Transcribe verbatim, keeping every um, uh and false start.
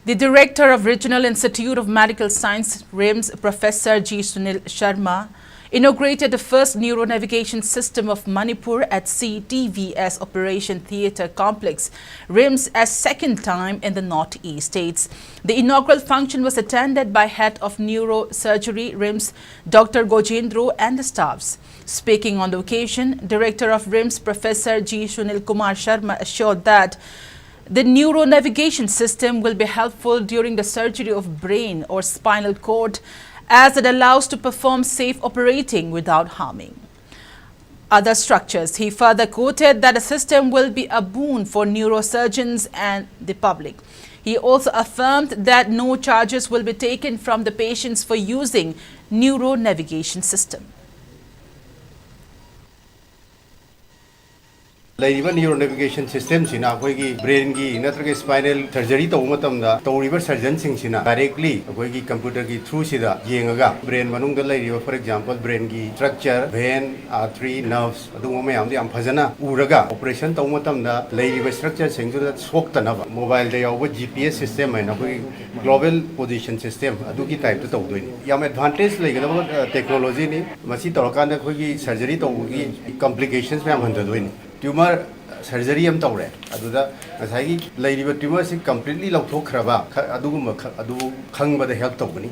The director of Regional Institute of Medical Science, RIMS, Professor G Sunil Sharma, inaugurated the first neuronavigation system of Manipur at C T V S Operation Theatre Complex, RIMS, a second time in the Northeast states. The inaugural function was attended by Head of Neurosurgery, RIMS, Doctor Gojendro, and the staffs. Speaking on the occasion, Director of RIMS, Professor G Sunil Kumar Sharma, assured that the neuronavigation system will be helpful during the surgery of brain or spinal cord, as it allows to perform safe operating without harming other structures. He further quoted that the system will be a boon for neurosurgeons and the public. He also affirmed that no charges will be taken from the patients for using neuronavigation system. ꯂꯩꯔꯤꯕ neuronavigation systemꯁꯤꯅ ꯑꯩꯈꯣꯏꯒꯤ brainꯒꯤ ꯅꯠꯇ꯭ꯔꯒ spinal surgery ꯇꯧꯕ ꯃꯇꯝꯗ ꯇꯧꯔꯤꯕ surgeonꯁꯤꯡꯁꯤꯅ directly ꯑꯩꯈꯣꯏꯒꯤ computerꯒꯤ throughꯁꯤꯗ ꯌꯦꯡꯉꯒ brain ꯃꯅꯨꯡꯗ ꯂꯩꯔꯤꯕ, for example, brainꯒꯤ structure, vein, artery, nerves, ꯑꯗꯨꯒꯨꯝꯕ ꯃꯌꯥꯝꯗꯣ ꯌꯥꯝ ꯐꯖꯅ ꯎꯔꯒ operation ꯇꯧꯕ ꯃꯇꯝꯗ ꯂꯩꯔꯤꯕ structureꯁꯤꯡꯗꯨꯗ ꯁꯣꯛꯇꯅꯕ mobileꯗ ꯌꯥꯎꯕ G P S system ꯍꯥꯏꯅ ꯑꯩꯈꯣꯏꯒꯤ global position system ꯑꯗꯨꯒꯤ typeꯇ ꯇꯧꯗꯣꯏꯅꯤ꯫ ꯌꯥꯝ advantage ꯂꯩꯒꯗꯕ technologyꯅꯤ꯫ ꯃꯁꯤ ꯇꯧꯔꯀꯥꯟꯗ ꯑꯩꯈꯣꯏꯒꯤ surgery ꯇꯧꯕꯒꯤ complications ꯃꯌꯥꯝ ꯍꯟꯊꯗꯣꯏꯅꯤ꯫ Tumor surgery ꯑꯃ ꯇꯧꯔꯦ, ꯑꯗꯨꯗ ꯉꯁꯥꯏꯒꯤ ꯂꯩꯔꯤꯕ tumorꯁꯤ completely ꯂꯧꯊꯣꯛꯈ꯭ꯔꯕ, ꯑꯗꯨꯒꯨꯝꯕ ꯑꯗꯨ ꯈꯪꯕꯗ help ꯇꯧꯒꯅꯤ꯫